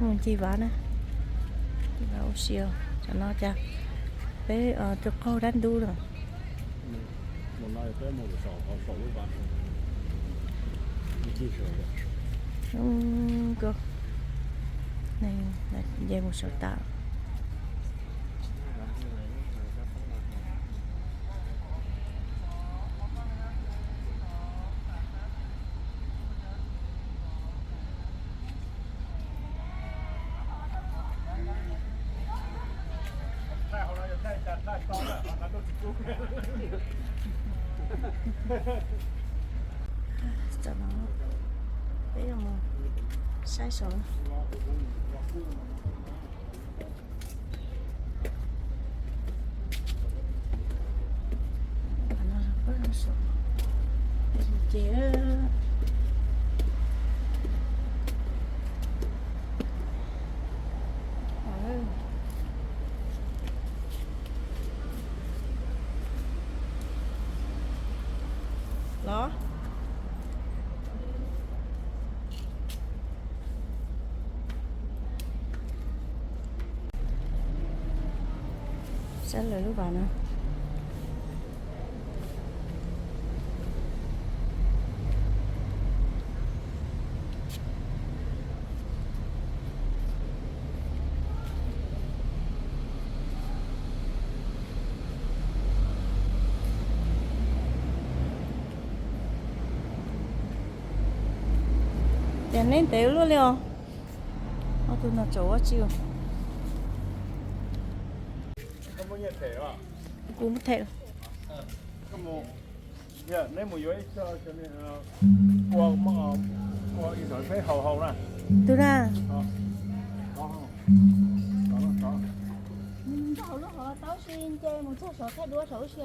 Mus ncig vaj na, ncig vaj ua si os. Tam no cas peb tus qaug dab ntub lawm. Nce mus saum tas. Tam no peb yuav mus saib saud. Ces los saib lawv lub vaj na. Ces neb ntev luaj li os. Ob tug no tseem ua tsi os? Kuv mus them. Tus na.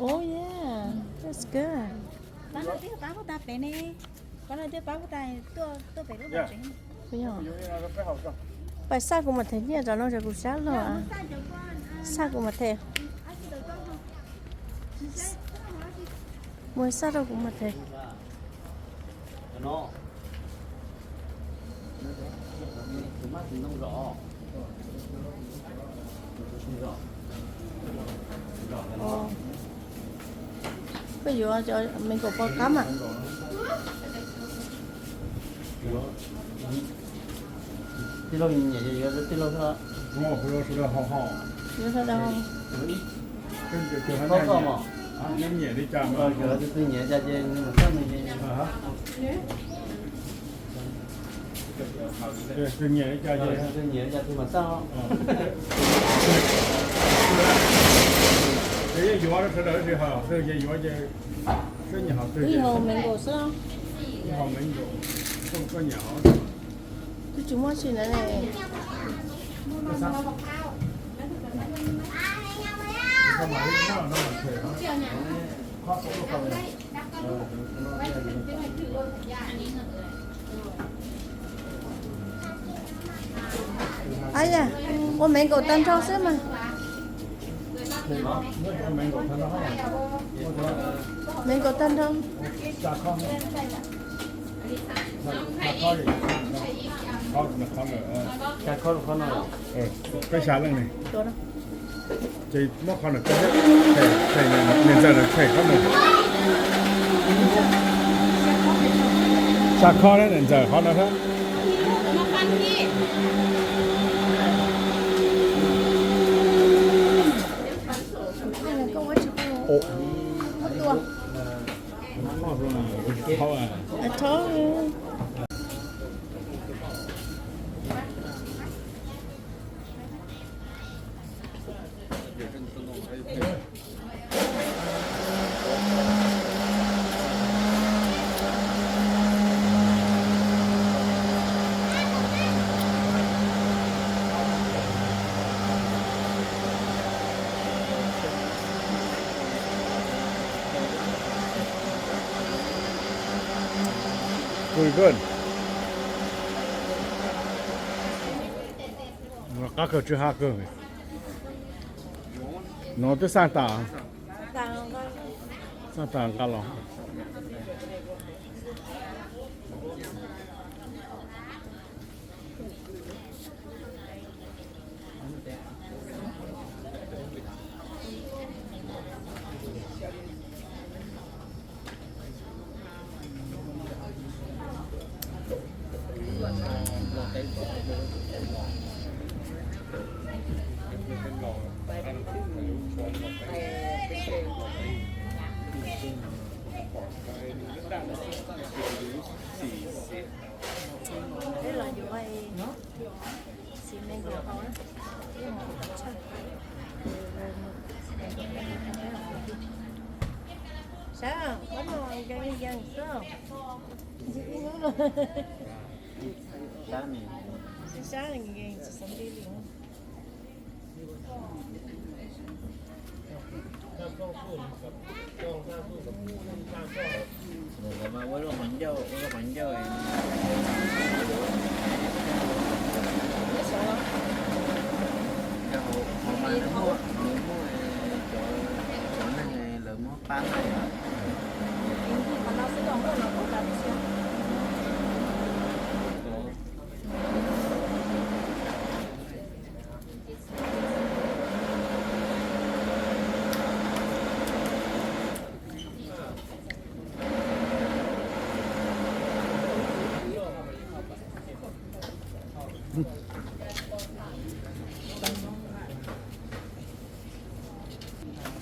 Oh yeah, that's good. Pab xaj kuv mam them nyiaj, tam no kuv sab log. Xaj kuv mam them. Mus xaj rau kuv mam them. Koj yuav cov mango poj qab mas. Tij laug nyiam yuav tij laug. Yuav sawv daws. Nyiam li cas mas. Tus nyiam li cas ces nws mam xaj nws. Tus nyiam li cas ces, tus nyiam li cas tus mam xaj. Ces yeej yuav sawv daws tsis hos twg ces yuav ces, twb nyiam hos twg ces. Twb yog mango xwb. Twb yog mango, koj nyiam hos. Twb tsis muaj tsi na ne. Ab yam, ua mango tag nrho xwb mas. Mango tag nrho. Peb xya leej ne. Ces muab qhov no, niam ntxawm no them qhov no. Xya khob na, niam ntxawm qhov no thiab. Good, good. Qab kawg, tsw ha kawg. No twb xaj tas, xaj tas nqa los. Sab, koj no nkees nkees xwb. Sab nkees tsis xav nti li. Lawv mas ua lub qhov ncauj, ua lub qhov ncauj. Yog hauv mas nws muaj, nws muaj cov, cov neeg lawv muab pab na.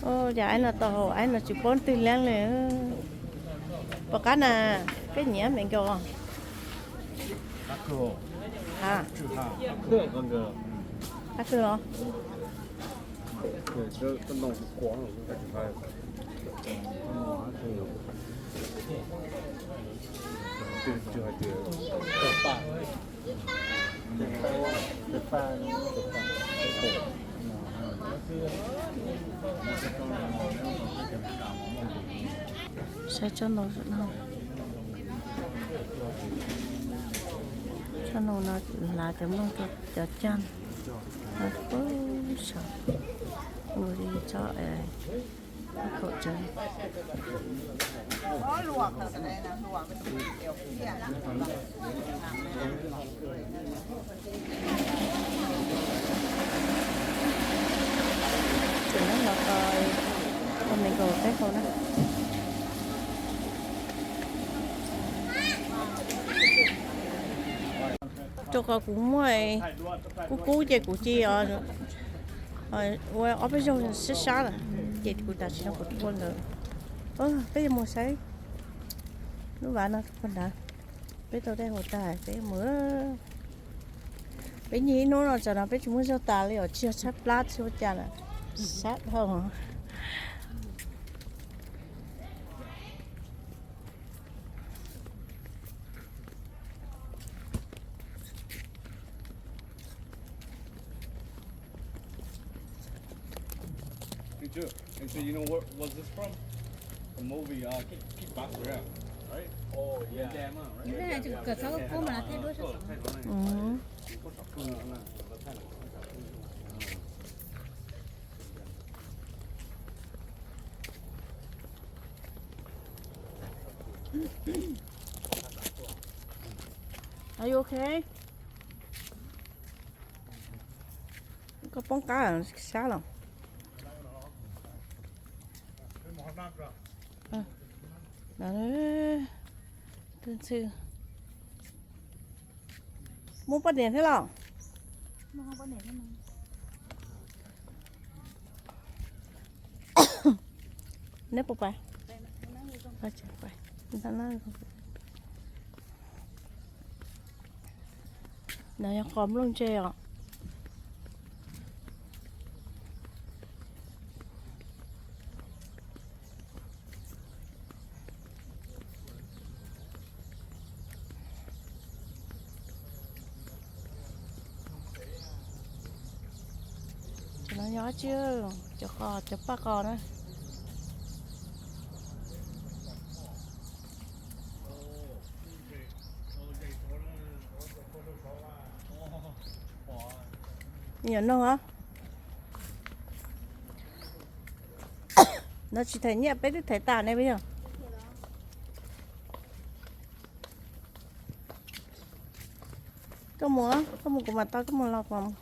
Ua cas aib no tau hau, aib no tsis paub twg leej li. Pom qab na, peb nyiam me nkaus. Qab kawg los. Saib tsob no, tsob no no hlav cov nplooj rau cov cag no pub saum ua li tsob khẩu trang. Tseem los tau me nkaus peb hau na. Rau qhov kuv muaj kub kub ces kuv cia ua ob peb zaug sab sab lawm, ces kuv tam sim no kuv tua ntawd. Peb yuav mus saib lub vaj no puag nrad, peb tau dej haus tag peb mus. Peb nyiag ib hnub no tsam no peb tsis muaj zog tas li os, tsis yog tshaib plab tsis ua cas lawm, sab dhau. Hey, Joe, hey, so you know what was this from? The movie, uh, Kick, Kickboxer, yeah, right? Oh, yeah. Damn, right? Yeah, yeah, yeah. Are you okay? Koj poob qab sab los. Tus ntxhw muaj poj niam thiab los? Neb puas pais? No yog qos nplooj ntse os. Cov no yog dab tsi? Cov qos, cov paj qos na. Nyuam noog os. No tsis them nyiaj, peb twb them tas ne peb yog. Koj mus, koj mus kuv mam tau, koj mus los kuv mam mus.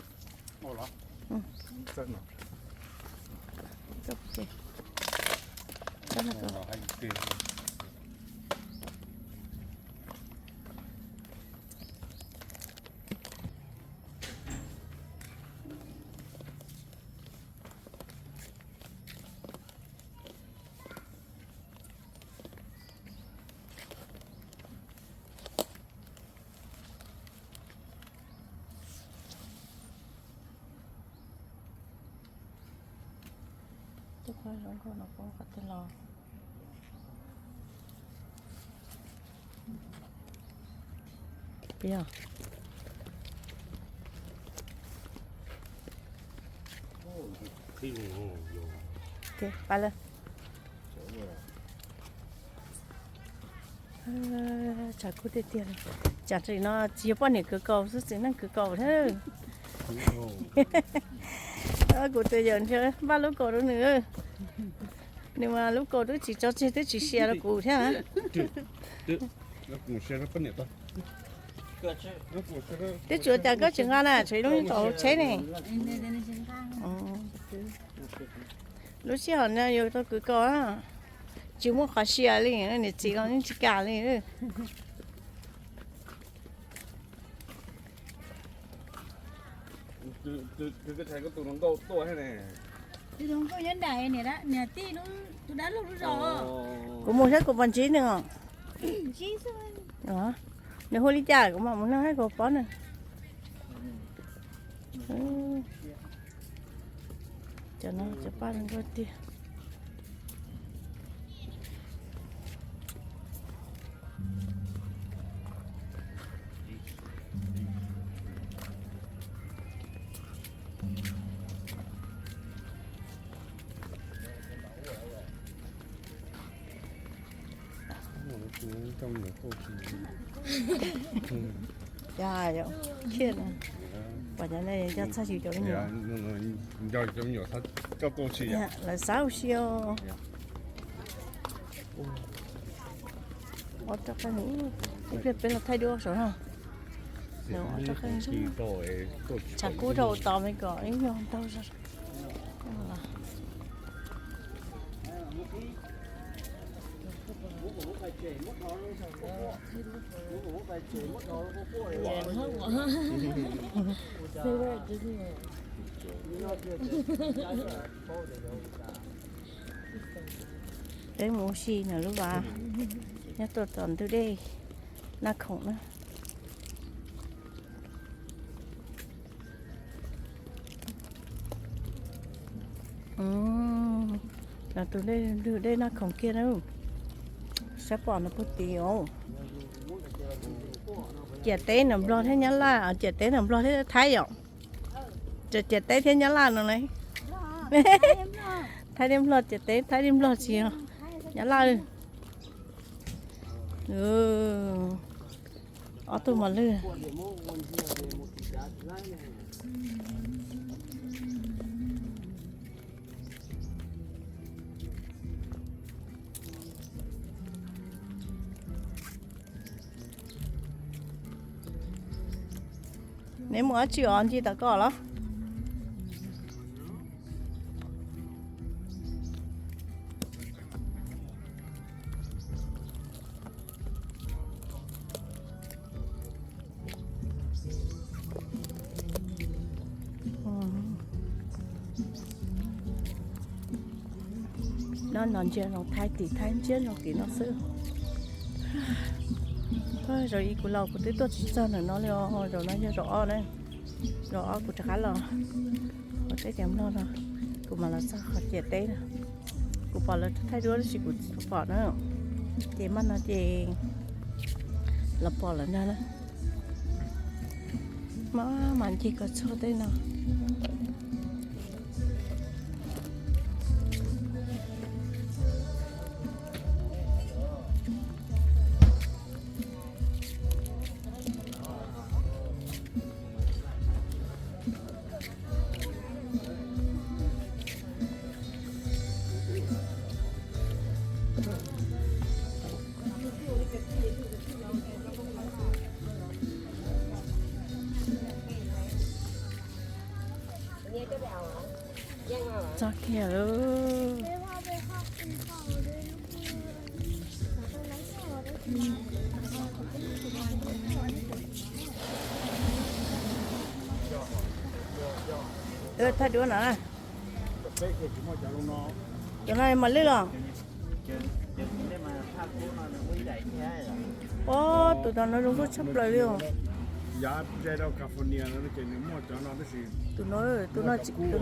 Zoo nkauj no puab qhov twg los? Piv. Pab lawm. Tshav kub tiag tiag li. Tsam no tsis yog poj niam kwv kaus xwb, txiv neej kwv kaus thiab. Kuv tus yawm npaj lub kaus rau nws. Nws mas lub kaus twb tsis tso tseg twb tsis sia rau kuv thiab na. Twb tsuav cas koj tsis nqa na, tshuav ib lub nyob tom hauv tsheb ne. Lub sij hawm no yus tau kwv kaus, tsis muaj qhov sia li, niam txiv los yeej tsis kam li. Kuv mus saib kuv pom ntsib nws os. Nws hu li cas kuv mam mus nug saib kuv pom nws. Cov no cov paj zoo nkauj tiag. Cov, thiaj pom cov no coj txhaj yus cov me nyuam. Lawv xav ua si os. Ob rab qeej, ib pliag peb los thaij dua saum no. Tshav kub rau tos me kom ib nyuag ntau zog. Peb mus ua si ntawm lub vaj, nyob tuaj tom ntug dej Naj Khoom na. Los tus dej, ntug dej Naj Khoom kiag na. Saib pom no puag tid os. Ciam teb ntawm Nplog thiab Nyab Laj, ciam teb ntawm Nplog thiab Thaib yom. Ciam teb thiab Nyab Laj no ne. Thaib thiab Nplog, ciam teb Thaib thiab Nplog tsis yog Nyab Laj. Ob tug mos lwj. Neb mus dab tsi os, ncig tom koj los? No no ntsia zoo Thaib tim Thaib ntsia zoo tim no xwb. Zaum ib kuv los kuv twb tuaj tsis txog ntawm no li os. Zaum no yog zaum ob na. Zaum ob kuv rov qab los qhov teb chaws Nplog no, kuv mam los txog qhov ciam teb no. Kuv pom lawv thaij duab tab sis kuv tsis pom na. Ces maj no ces los pom lawm ntag na. Maj mam ncig koj txog tej no. Txog kiag lauj. Thaij duab no. Cov no mos lwj los? Ub, tus no zoo nkauj tshaj plaws li os. Tus no, tus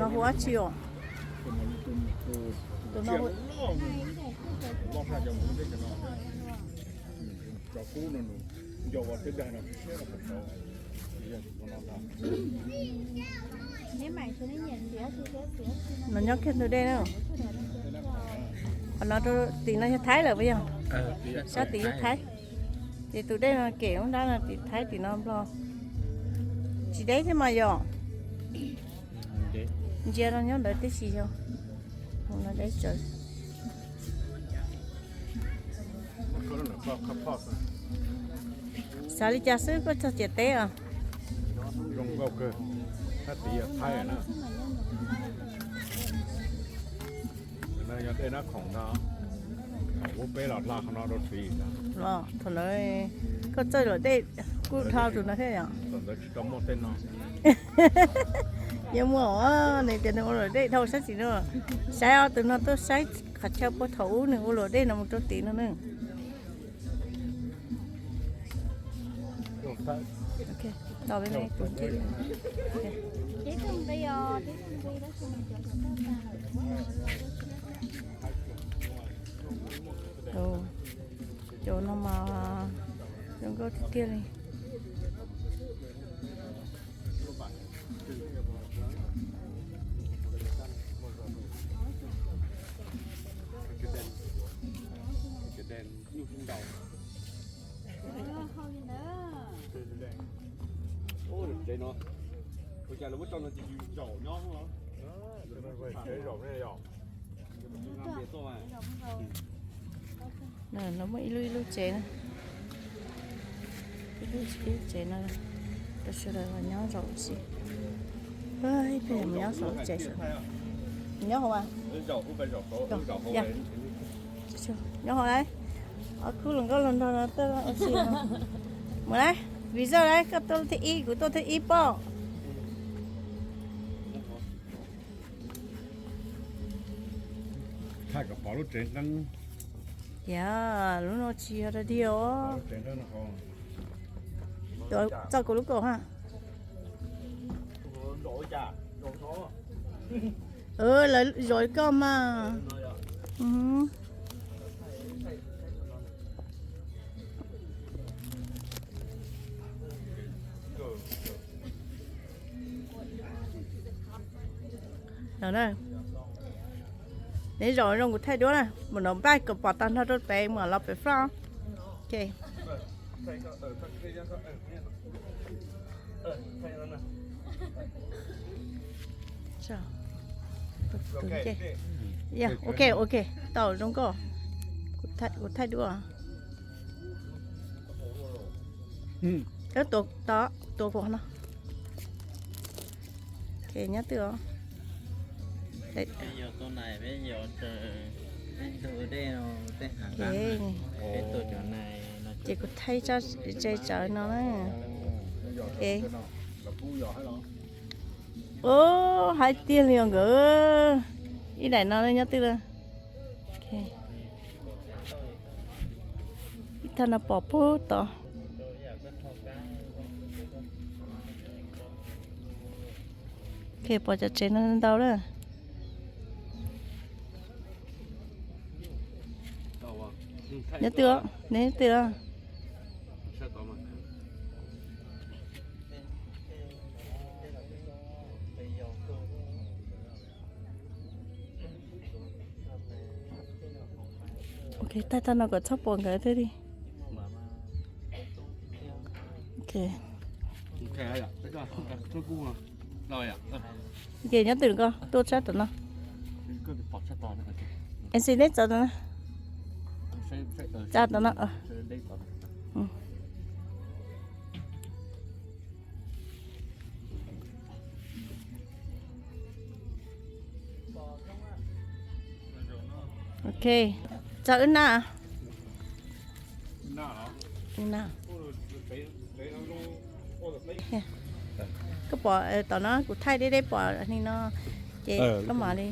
no hu dab tsi os? Tus no no nyob kiag ntug dej na. Qhov no rau tim no yog Thaib lawm puas yog? Sab tim yog Thaib. Ces tus dej no kem lub nrab no tim Thaib tim no Nplog. Tsis deb thiab mas yom. Ntsia no nyob ntawd tib si yog mus no deb tsawv. Xav li cas xwb koj txog ciam teb os? Zoo nkauj kawg, sab tid yog Thaib na. No yog dej Nab Khoom no, thaum ub peb los hla qhov no rau tid. Los thaum ntawd koj txawj luam dej kuj dhau tus no thiab yom? Thaum ntawd tsis tau muaj tej no. Yuav muaj os, nws tias nws ua luam dej dhau sab tim no. Saib os, tus no tuaj saib qhov chaw puag thaum ub nws ua luam dej no mus rau tid no na. Cov no mas zoo nkauj tiag tiag li. Ua cas lawv muab tso no ces yus zaum nyob los? No muaj ib lub ib lub tsev na. Ib lub ib lub tsev no rau sawv daws los nyob zaum xwb. Ib pliag mus nyob saum lub tsev. Nyob hauv mas. Nyob hauv lauj. Ob khub hluas nkauj hluas nraug no tuaj ua si no. Mus lauj, Vim Zaj lauj, koj tuaj thib ib, kuv tuaj thib ib pob. Thaij kom pom lub tsev nqeeb. Yog, lub no tsis yog dog dig os. Txog kuv lub kaum ha. Lawv zov koj mas. Neb zaum zoo kuv thaij duab na, mus nov npaj kom pom tag nrho rau pem mam los pem front. Ok. Ok, ok, tau zoo nkauj. Kuv thaij duab. Tua kuv no. Ok, nyob twj os. Ces kuv thaij tso tse tsawv no na. Ok. Ub, hais tiag li os nkawd. Ib daim no nyob twj lawm. Ok. Ib thaj no pom puag tod. Ok, pom cov tsev no ntau lawm. Nyob twj os, neb nyob twj os. Ok, thaij tag no kom txhob pom nkawd thiab li. Ok. Ok, nyob twj koj tuaj sab tom no. Em xi neb txav tom no. Txav tom no. Ok, txav wb na. Wb na. Koj pom tom no kuv thaij deb deb pom li no, ces koj mam li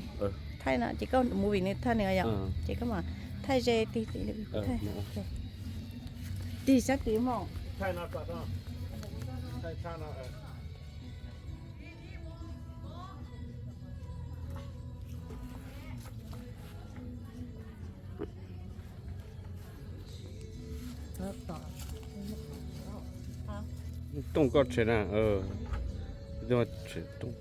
thaij no ces koj mus vim nws thaij nws yom, ces koj mam thaij ze tig kuv thaij. Tig sab tid mog. Tooj koj tshem na, tshem Tooj.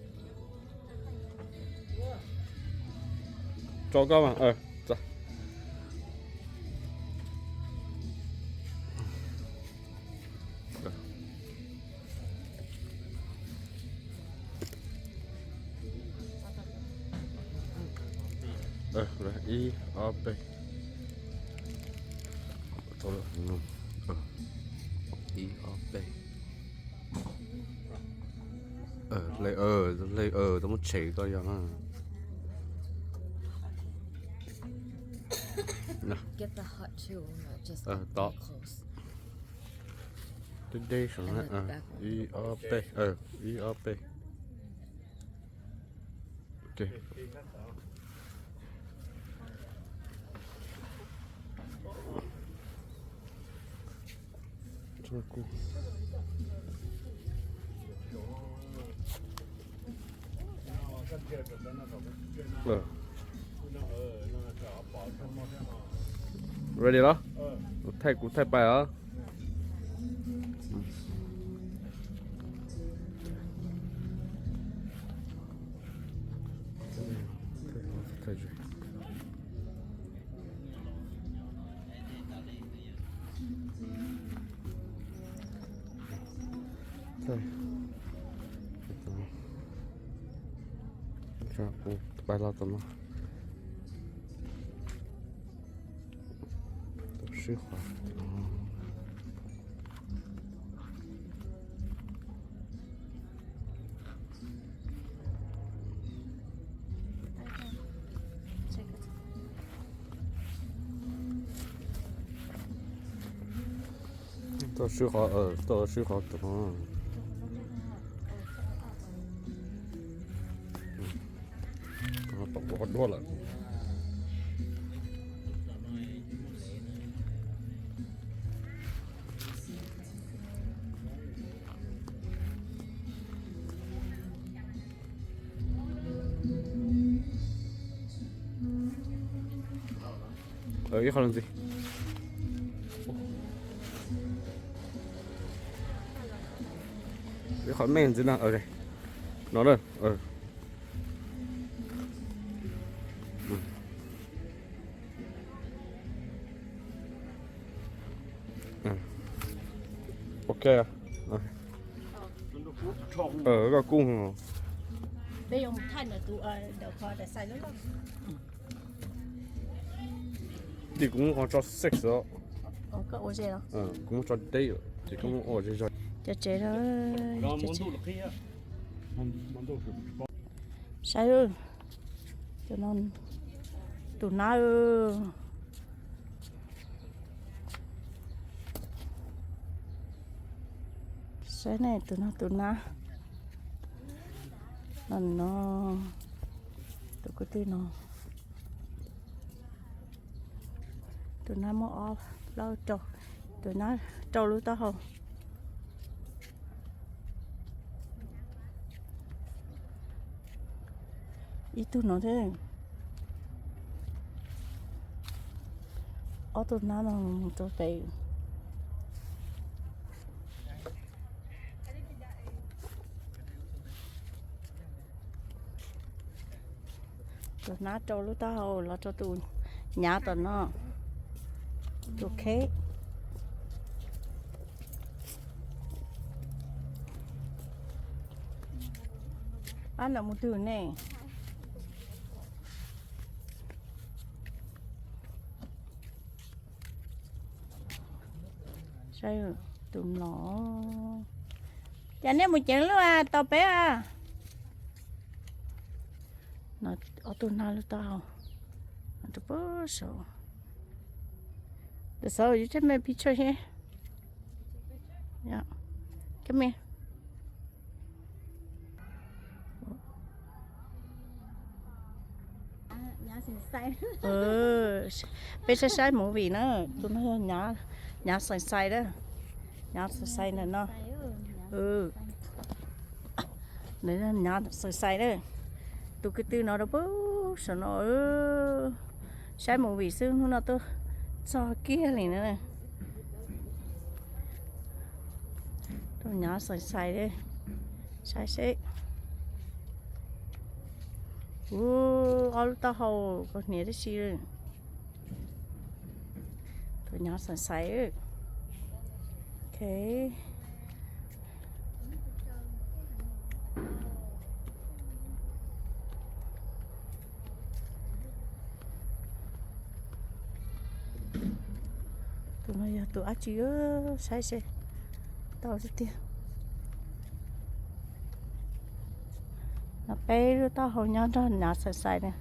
Tso koj mas. Ib ob peb. Ib ob peb. Hle, hle, tau muab tshem koj yog na. Tod. Deb deb saum na. Ib ob peb, ib ob peb. Ready los? Thaij kuv thaij pais os. Kuv pais los tom no. Tau sib qhov. Tau sib qhov, tau sib qhov tom no. Tom kuv qhov duab lawm. Ib qho ntxiv. Ib qho me ntxiv no. No na. Ok. Koj kuj. Tim kuv muab qhov tso six os. Kuv muab tso date ces koj muab ua zog zog. Cov tsev, saib, tus nab, saib ne, tus no tus nab, no, tus kwv tij no. Tus nab muaj ob plaub rau, tus nab rau lub taub hau. Ib tug no thiab. Ob tug nab no mus rau pem. Tus nab rau lub taub hau los rau tus nyav tom no. Tus kheb. Ab, no mus twg ne? Saib tus mlom. Cas nej mus ceev lub tau peb a? No ob tug nab lub taub hau rau pem saud. Tus saud yuav coj me picture here. Come here. Peb saib saib movie na, tus no yog nyav xeem xais na, nyav xeem xais ntawm no. Nyav xeem xais na, tus kwv tij no rau pem saum no. Saib movie xwb hnub no tuaj txog kiag li na. Nyav xaim xais li, saib seb. Ua, ob lub taub hau pos hniav tib si li. Tus nyav xaim xais. Ok. Tus no yog tus dab tsi, saib seb. Tau tiag tiag. No peb lub taub hau nyob nrog nyav xaim xais na.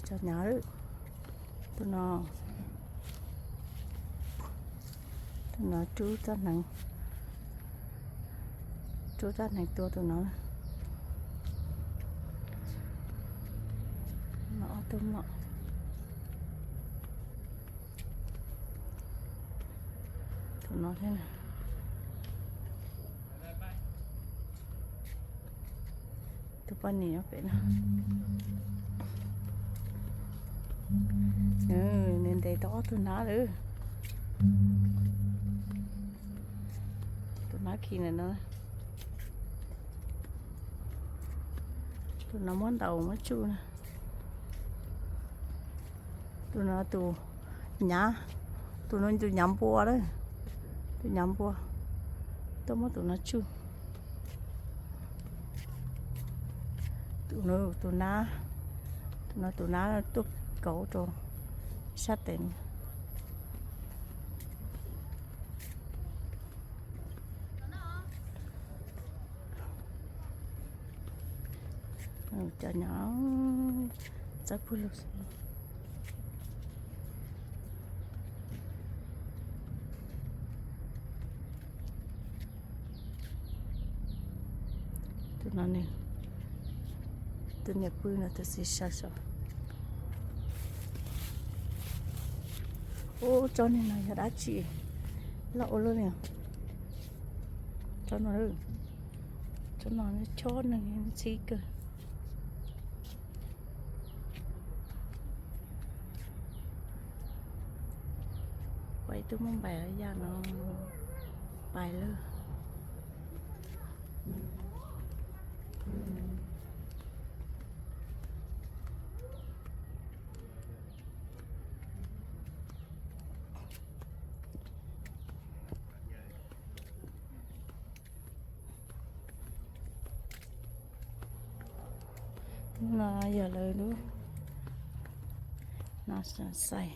Tso nyav, tus no, tus no rub txoj hneev, rub txoj hneev tua tus no. No ob tug mlom. Tus no thiab. Tus poj niam nyob pem no. Nws ntes tau ob tug nab lawm. Tus nab khi ntawm no. Tus no muab ntaus muab tsuj na. Tus no tus nyav, tus no tus nyav npua lawm. Tus nyav npua, tuaj muab tus no tsuj. Tus no tus nab, tus no tus nab tuaj kauv rau sab tes. Cov nyav txawb pug lug xwb. Tus no ne, tus niam pw no tus txiv sawv saum. Ub, tsob niag no yog dab tsi loj ua luaj li. Tsob no, tsob no chob neeg ntxhib kawg. Pais ib tug muaj npaim yaj no, pais lawm. No yog lawv lub no xaim xais.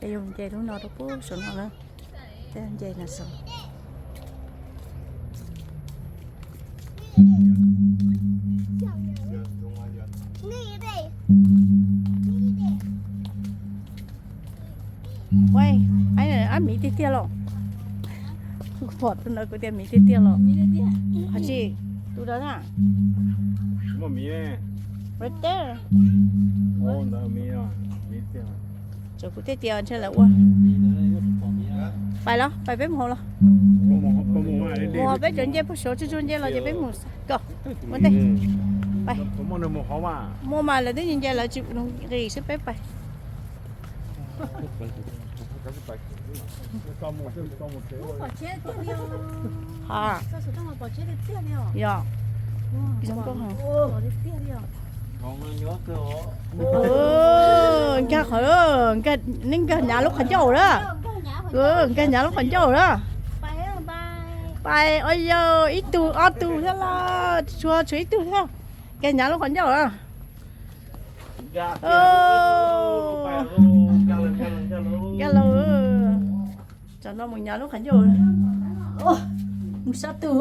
Ces yus nce lub no rau pub saum no na. Ces nce no saum. Ua, ab miv tiag tiag los? Kuv pom tus ntawd kuv tias miv tiag tiag los. Hos tsis, tus ntawd na. Right there. Tsuas kuv thiaj tias ntshe lawv ua. Pais los, pais peb mus hauv los. Mus hauv peb cov ncej puag saud tsuag tsuag ncej los ces peb mus kom ua ntej. Pais. Muaj mas lawv twb nce nce lawv tsis nqis xwb peb pais. Ha. Yog. Nkag qhov, neb nkag nyav lub qhov ncauj lawm. Nkag nyav lub qhov ncauj lawm. Pais, ua yog ib tug ob tug thiab los, tshuav tshuav ib tug thiab. Nkag nyav lub qhov ncauj lawm. Nkag los, tsam no mus nyav lub qhov ncauj. Mus sab tug.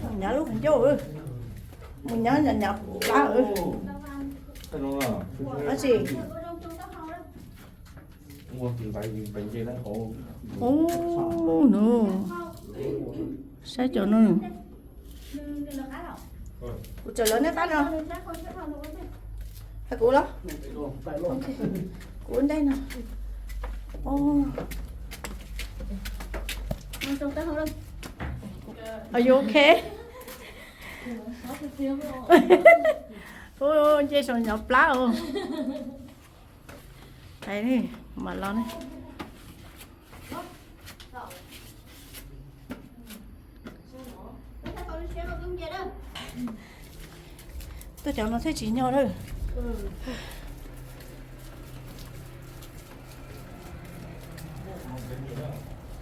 Mus nyav lub qhov ncauj. Mus nyav nyav nyav plab. Ab tsi. Ub, no. Saib cov no. Kuv tsaws lawv nej qab no. Hais kuv los? Kuv ua ntej no. Are you okay? Ub, nce saum nyuag plab os. Hais mam los ne. Tuaj cov no thiaj tsis nyog lawm.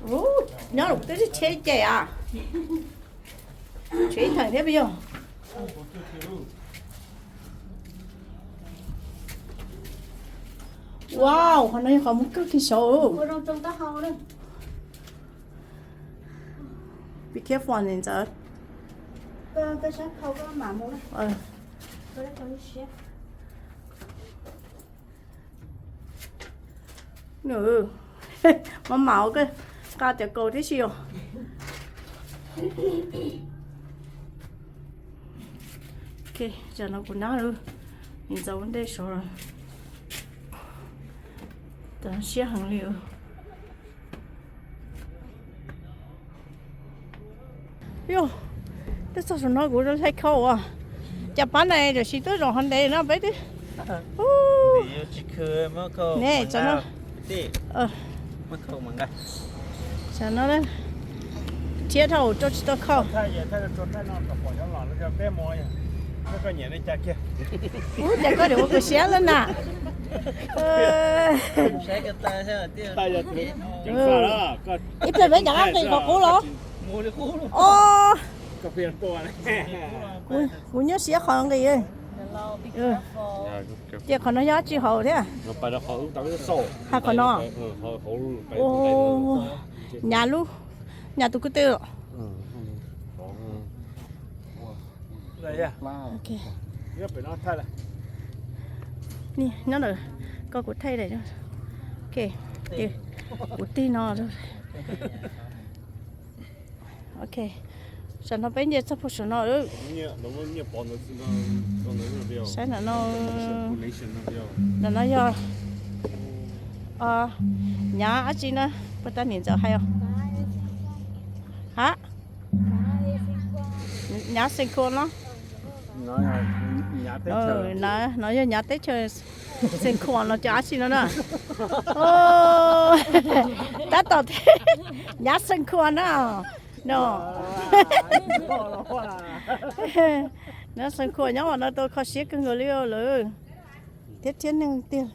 Ub, nyob los twb tsheb ces a. Tshuav ib theem thiab puas yog? Wow, qhov no yog qhov mus kawg kiag saud. Be careful ntxawm. Nws, mam mam ua koj nqa cov kaus tib si os. Ok, tam no kuv nab lawm, ntxaus ua ntej saud lawm. Tam no siab heev li. Yog, twb txog saum no kuv hlais khau as. Cas pab na tam sim tuaj zaum hov ntev no peb twb. Ne, tam no, tam no thiab dhau rau tsis tau khau. Ub, cas koj niam ua kawg siab lawm na. Ib pliag peb rov qab nqis qhov qub los. Os, kuv nyob siab qhov nqis. Ces qhov no yog dab tsi hauv thiab? Hais qhov no. Nyav lub, nyav tus ko tw. Nyob ntawm ko kuv thaij daim. Kuv tig no. Ok, tam no peb nce txog puag saum no. Saib ntawm no, ntawm no yog nyav dab tsi na, puas tau niam ntxawm hais os? Ha, nyav Xeev Khuam no. No yog nyav teb chaws Xeev Khuam no cov dab tsi no na. Tab tom nyav Xeev Khuam na. No, nyav Xeev Khuam nyob no tau kho siab kawg nkaus li lawm. Thiab thiab neeg tiag.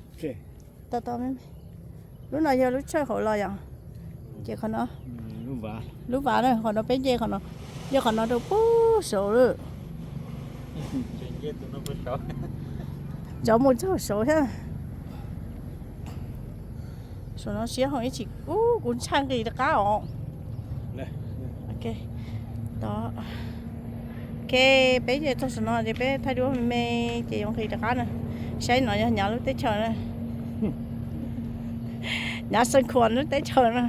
Lub no yog lub tshawj hauv los yom? Ces qhov no, lub vav na, qhov no peb nce qhov no, nce qhov no rau puag saud lawm. Zov mus txog saud thiab. Saum no siab heev ib chim ub kuv ntshai nqis rov qab os. Ok, peb nce txog saum no ces peb thaij duab me me ces yuav nqis rov qab na. Saib no yog nyav lub teb chaws na. Nyav Xeev Khuam lub teb chaws na.